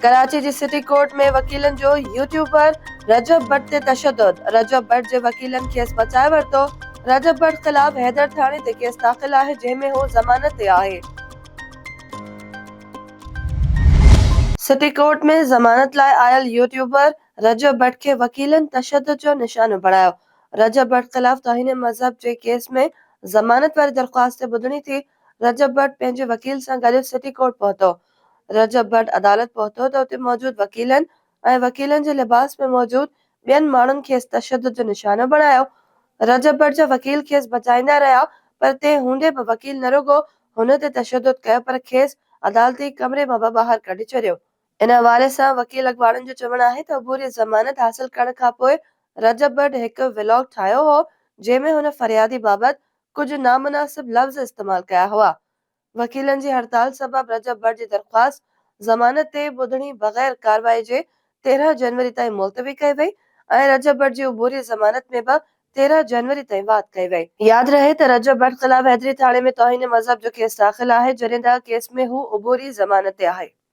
ڪراچي جي city court ۾ وڪيلن جو يوٽيوبر رجب بٽ تي تشدد، رجب بٽ جي وڪيلن کيس بچائي ورتو، رجب بٽ خلاف حيدر ٿاڻي تي ڪيس داخل آهي جنهن ۾ هو ضمانت تي آهي. سٽي ڪورٽ ۾ ضمانت لاء آيل يوٽيوبر رجب بٽ کي وڪيلن تشدد جو نشانو بڻايو، رجب بٽ خلاف توهين مذهب جي ڪيس ۾ ضمانت واري درخواست تي ٻڌڻي ٿي، رجب بٽ پنهنجي وڪيل سان گڏ سٽي ڪورٽ پهتو، رجب ڀٽ عدالت پهتو ته اتي موجود وڪيلن ۽ وڪيلن جي لباس ۾ موجود ٻين ماڻهن کيس تشدد جو نشانو بڻايو. رجب ڀٽ جا وڪيل کيس بچائيندا رهيا پر تنهن هوندي به وڪيل نه رڳو هن تي تشدد ڪيو پر کيس عدالتي ڪمري مان به ٻاهر ڪڍي ڇڏيو. ان حوالي سان وڪيل اڳواڻن جو چوڻ آهي ته عبوري ضمانت حاصل ڪرڻ کانپوء رجب ڀٽ هڪ ولاگ ٺاهيو هو جنهن ۾ هن فريادي بابت ڪجهه نامناسب لفظ استعمال ڪيا هئا. وڪيلن جي هڙتال سبب رجب بٽ جي درخواست ضمانت تي ٻڌڻي بغير ڪارروائي جي 13 جنوري تائين ملتوي ڪئي وئي ۽ رجب بٽ جي عبوري ضمانت ۾ به 13 جنوري تائين واڌ ڪئي وئي. ياد رهي ته رجب بٽ خلاف حيدري ٿاڻي ۾ توهين مذهب جو ڪيس داخل آهي جڏهن ته ڪيس ۾ هو عبوري ضمانت تي آهي.